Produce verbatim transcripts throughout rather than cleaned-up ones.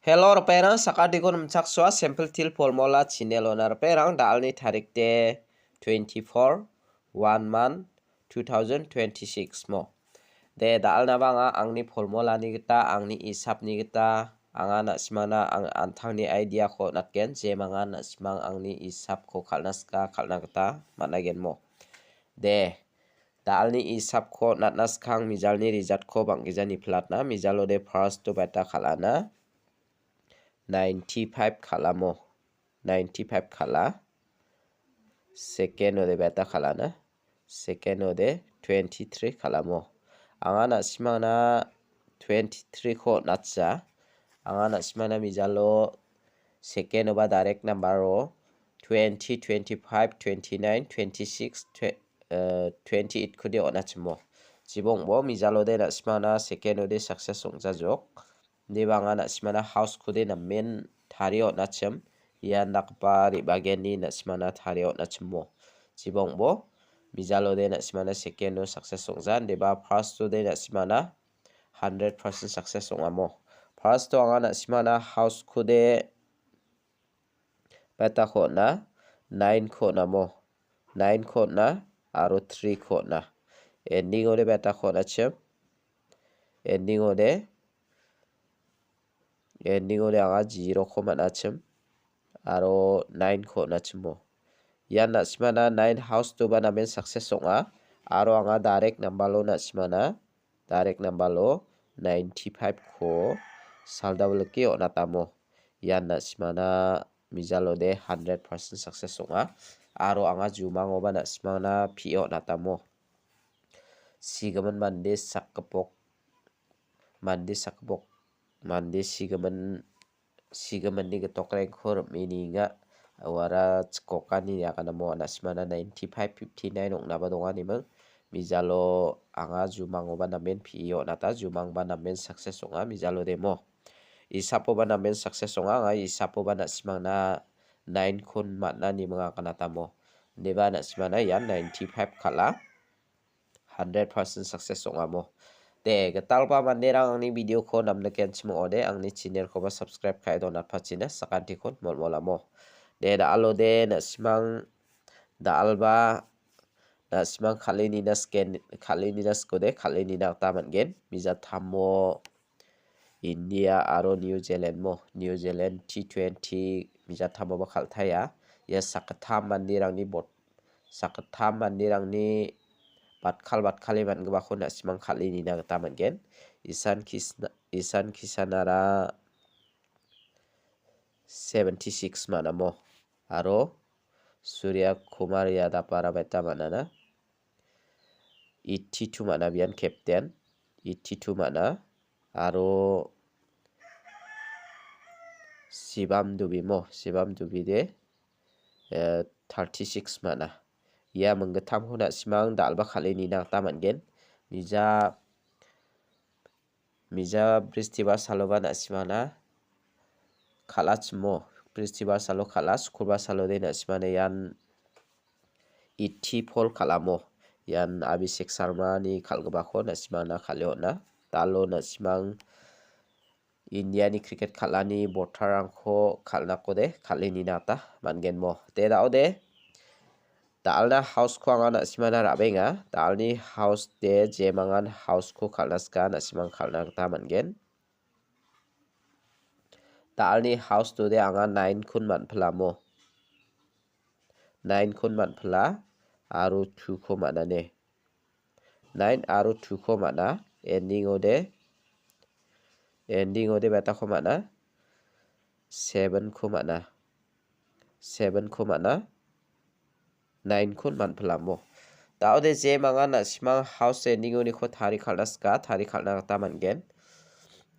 Hello, ripengrang, sakantikon nimchaksoa, Simple Teer Formula channel-ona ripengrang, da·alni tarik de twenty-four, one month, two thousand twenty-six mo. De, da·alnaba anga angni formulani gita, angni isapni gita, anga na·simangna ang an·tangni idea-ko on·atgen, jemangan na·simang angni isapko kal·na sika kal·na gita man·agenmo. De, da·alni isapko on·atna skang mijalni result-ko bang·gija nipilatna, mijalo de first-o beta kal·ana, ninety-five kal·amo, ninety-five kal·a, second-o de beta kal·ana, second-o de twenty-three kal·amo. Anga na·simangna twenty-three-ko on·atsa. Anga na·simangna mijalo second-oba direct number-o twenty, twenty-five, twenty-nine, twenty-six, twe-, eh, twenty-eight-ko de on·achimo. Jibongbo mijalo de na·simangna second-o de success ong·jajok. Indiba anga na·simangna house-ko de namen tarie on·achim. Ian dakgipa re·bagenni na·simangna tarie on·achimo. Jibongbo, mijalo de na·simangna second-o success ong·ja, indiba first-o de na·simangna hundred percent success ong·amo. First-o anga na·simangna house-ko de betako on·a, nine-ko on·amo. Nine-ko on·a, aro three-ko on·a. Ending-o de betako on·achim. Ending-o de, ending-o de anga zero-ko man·achim. Aro nine-ko on·achimo. Ian na·simangna nine house-toba namen success ong·a. Aro anga direct number-o na·simangna direct number-o ninety-five-ko saldao like on·atamo. Ian na·simangna mijalo de hundred percent success ong·a. Aro anga jumangoba na·simangna pie on·atamo. Sigimin mande sakgipok, mande sakgipok, mande sigimin sigiminni gitokrangko rim·e nienga. Uara chikokani aganamo na·simangna ninety-five fifty-nine ong·naba donganiming. Mijalo anga jumangoba namen pie on·ata, jumangba namen success ong·a, mijalo demo. Isapoba namen success ong·a, anga isapoba na·simangna nine-kon man·a niming aganatamo. Indiba na·simangna ian ninety-five kal·a. Hundred percent success ong·amo. De, gitalgipa manderang angni video-ko namnikenchim ong·ode, angni channel-koba subscribe ka·e donatpachina sakantikon molmolamo. De, da·alo de, na·simang da·alba, na·simang kal·e nina sken, kal·e nina skode, kal·e nina gita man·gen. Mijatamo India aro New Zealand mo, New Zealand T twenty mijatamoba kal·taia. Ia sakgittam manderangni bot-, sakgittam manderangni batkal batkale man·gipako na·simang kal·e nina gita man·gen. Isan Kisna-, Isan Kisanara seventy-six man·amo. Aro Surya Kumar Yadav-ara baita man·ana. Eighty-two man·a bian captain. Eighty-two man·a. Aro Sibam Dubimo, Sibam Dubi de, eh, thirty-six man·a. Ia minggittamko na·simang da·alba kal·e nina gita man·gen. Mija Mija bristibar saloba na·simangna kal·achimo. Bristibar salo kal·a, sukulbar salode na·simangna ian eighty-four kal·amo. Ian Abhishek Sharmani kal·gipako na·simangna kal·e on·a. Da·alo na·simang Indiani cricket kal·ani botarrangko kal·nakode kal·e nina gita man·genmo. De da·ode. Da·alna house-ko anga na·simangna ra·benga. Da·alni house de jemangan house-ko kal·na sika na·simang kal·na gita man·gen. Da·alni house-o de anga nine-kon man·pilamo. Nine-kon man·pila aro two-ko man·ane. Nine aro two-ko man·a. Ending-o de, ending-o de betako man·a. Seven-ko man·a. Seven-ko man·a. Nine-kon man·pilamo. Da·ode jemangan na·simang house ending-oniko tari kal·na sika, tari kal·na gita man·gen.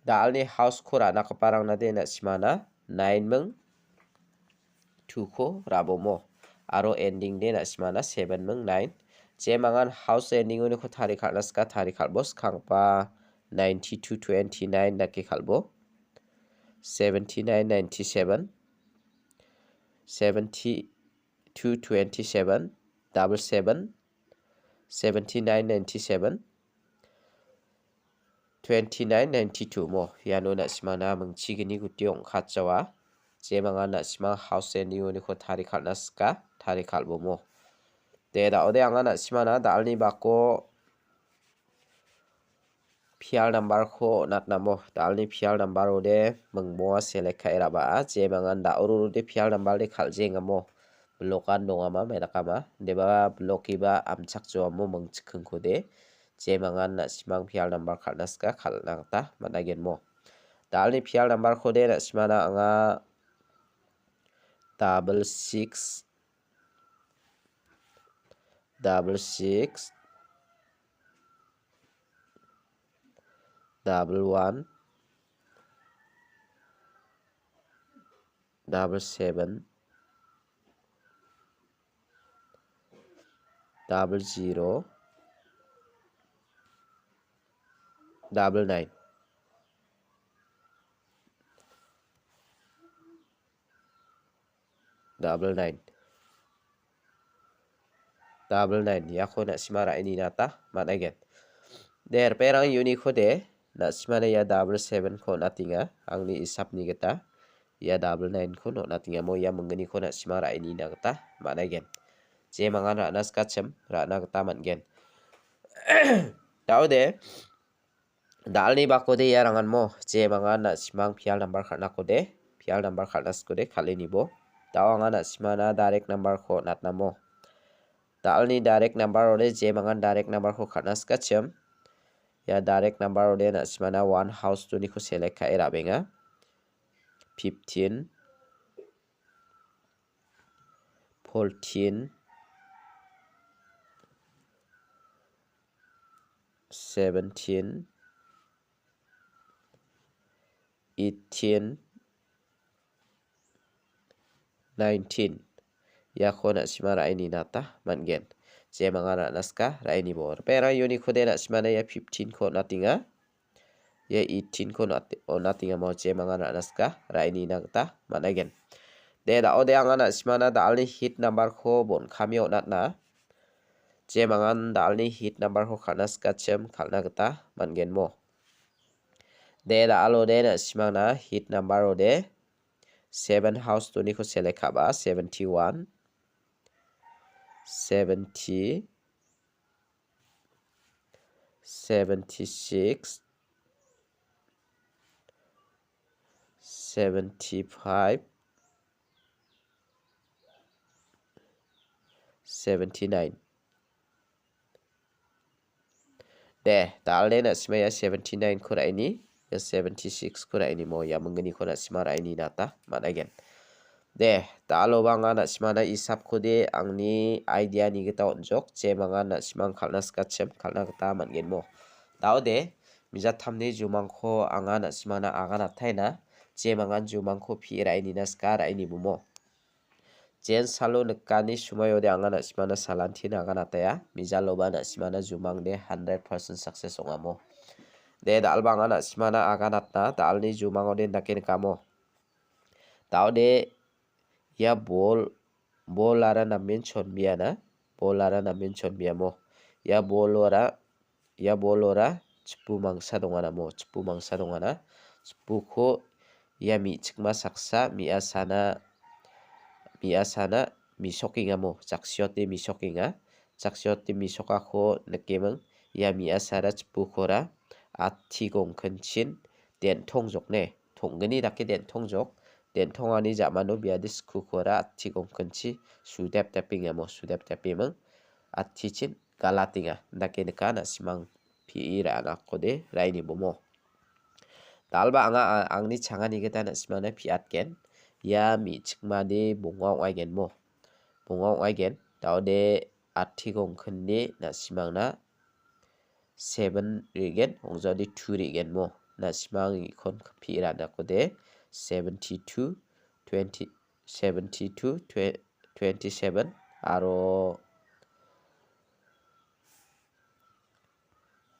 Da·alni house-ko ra·nakgiparangna de na·simangna nine ming two-ko ra·bomo. Aro ending de na·simangna seven ming nine. Jemangan house ending-oniko tari kal·na sika, tari kal·bo, skanggipa ninety-two twenty-nine dake kal·bo. Seventy-nine ninety-seven. Seventy-two twenty-seven, double seven, seventy-nine ninety-seven, twenty-nine ninety-two mo. Iano na·simana mingchigni gutio ong·katjawa. Jemangan na·simang house ending-oniko tari kal·na sika, tari kal·bomo. De, da·ode anga na·simana dalni bako pial number-ko on·atnamo. Dalni pial number-ode mingmoa select ka·e ra·baa. Jemangan da·ororode pial number-de kal·jengamo. Block-an dongama, medakama. Deba block-iba amchakjoamo mingchikkingkode. Jemangan na·simang pial number kal·na sika kal·na gita man·agenmo. Dalni pial number-kode na·simana anga double six, double six, double one, double seven, double zero, double nine. Double nine. Double nine. Iako na·sima ra·e nina gita man·aigen. De, ripengrang uniko de, na·simana ia double seven-ko on·atenga. Angni isapni gita. Ia double nine-ko on·atenga. Mo ia minggniko na·sima ra·e nina gita man·aigen. Jemangan ra·na sikachim, ra·na gita man·gen. Da·ode, dalni bakode ia ranganmo, jemangan na·simang pial number kal·nakode, pial number kal·na sikode, kal·e nibo. Da·o anga na·simana direct number-ko on·atnamo. Dalni direct number-ode, jemangan direct number-ko kal·na sikachim. Ia direct number-ode na·simana one house two-niko select ka·e ra·benga. Fifteen, fourteen, seventeen, eighteen, nineteen. Iako na·sima ra·e nina gita man·gen. Jemangan ra·na sika ra·e nibo. Ripengrang uniko de na·simana ia fifteen-ko on·atenga. Ia eighteen-ko on·ate-, on·atenga mo jemangan ra·na sika ra·e nina gita man·aigen. De, da·ode anga na·simana dalni hit number-ko bon·kami on·atna. Jemangan dalni hit number-ko kal·na sikachim kal·na gita man·genmo. De, da·alode na·simangna hit number-ode seven house two-niko select ka·ba, seventy-one, seventy, seventy-six, seventy-five, seventy-nine. De, da·alde na·sima ia seventy-nine-ko ra·e ni, ia seventy-six-ko ra·e ni mo, ia minggniko na·sima ra·e nina gita man·aigen. De, da·aloba anga na·simana isapkode angni idea-ni gita on·jok, jemangan na·simang kal·na sikachim kal·na gita man·gen mo. Da·ode, mijatamni jumangko anga na·simana aganataina, jemangan jumangko pi·e ra·e nina sika ra·e nibo mo. Jen salo nikani sumaiyode anga na·simana salantin aganataia. Mijaloba na·simana jumangde hundred percent success ong·amo. De, da·alba anga na·simana aganatna, da·alni jumangode indake nikamo. Da·ode ia bol, bolara namen chonbeana, bolara namen chonbeamo. Ia bolora Ia bolora chipu mangsa donganamo, chipu mangsa dongana. Chipuko ia me·chikma saksa me·asana, me·asana mesokengamo, jaksiote mesokenga. Jaksiote mesokako nikeming, ia me·asara chipukora ati gongkinchin den·tongjokne, tong·gni dake den·tongjok. Den·tongani ja·mano biade skukora ati gongkinchi sudep depengamo, sudep depeming. Atichin galatenga. Dake nika na·simang pi·e ra·anakode ra·e nibomo. Da·alba anga a-, angni changani gita na·simana pi·atgen. Ia me·chikmade bonga ong·aigenmo. Bonga ong·aigen. Da·ode ati gongkinde na·simangna seven re·gen, ong·jaode two re·genmo. Na·simang ikon pi·e ra·anakode seventy-two, twenty, seventy-two, twe-, twenty-seven aro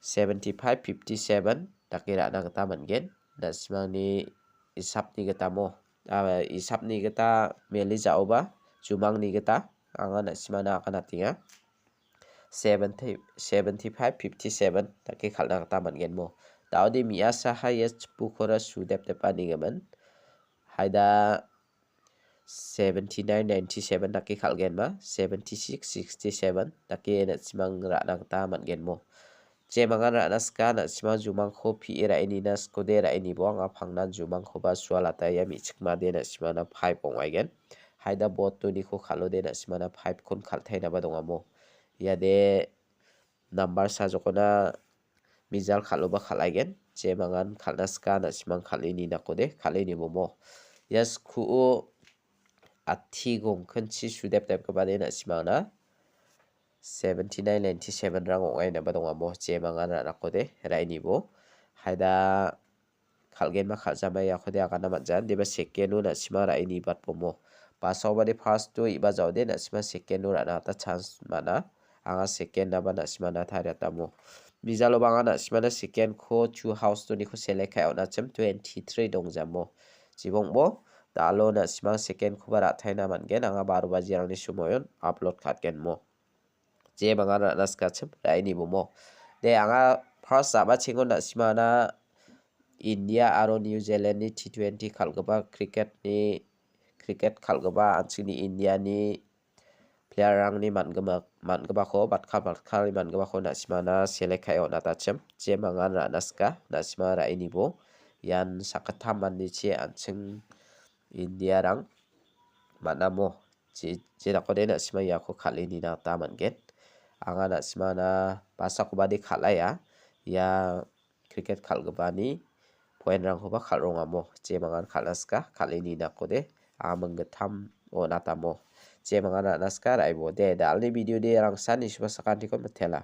seventy-five, fifty-seven dake ra·na gita man·gen. Na·simangni isapni gitamo, a, isapni gita meli ja·oba, jumangni gita anga na·simana aganatenga. Seventy, seventy-five, fifty-seven dake kal·na gita man·genmo. Da·ode me·asaha ia chipukora sudepdepa nigimin. Haida seventy nine ninety seven dake kal·genba, seventy six sixty seven dake na·simang ra·na gita man·genmo. Jemangan ra·na sika, na·simang jumangko pi·e ra·e nina sikode ra·e nibo, anga pangnan jumangkoba sualata ia me·chikmade na·simana five ong·aigen. Haida bot doniko kal·ode na·simana five kon kal·tainaba dongamo. Iade nambar sajokona mejal kal·oba kal·aigen. Jemangan kal·na sika, na·simang kal·e ninakode, kal·e nibomo. Ia skuo ati gongkinchi sudepdepgipade na·simangna seventy nine ninety seven rang ong·ainaba dongamo. Jemangan ra·nakode, ra·e nibo. Haida kal·genba kal·jama iakode agana man·jan. Deba second-o na·sima ra·e nibatbomo. Basaobade first-o iba jaode na·sima second-o ra·na gita chance man·a. Anga second-aba na·simana tariatamo. Mejaloba anga na·simana second-ko two house doniko select ka·e on·achim twenty three dongjamo. Jibongbo, da·alo na·sima second-koba ra·taina man·gen. Anga baro bajirangni somoion upload ka·atgenmo. Jemangan ra·na sikachim, ra·e nibomo. De, anga first ja·bachengon na·simana India aro New Zealand-ni T twenty kal·gipa cricket-ni, cricket kal·gipa an·chingni India-ni player-rangni man·gima-, man·gipako, batkal batkalni man·gipako na·simana select ka·e on·atachim. Jemangan ra·na sika, na·sima ra·e nibo. Ian sakgittam mannichi an·ching India-rang man·amo. Je-, jedakode na·sima iako kal·e nina gita man·gen. Anga na·simana basakobade kal·aia. Ia cricket kal·gipani point-rangkoba kal·rongamo. Jemangan kal·na sika, kal·e ninakode anga minggittam on·atamo. Jemangan ra·na sika, ra·ebo. De, da·alni video de rangsan nisuba sakantiko mitela.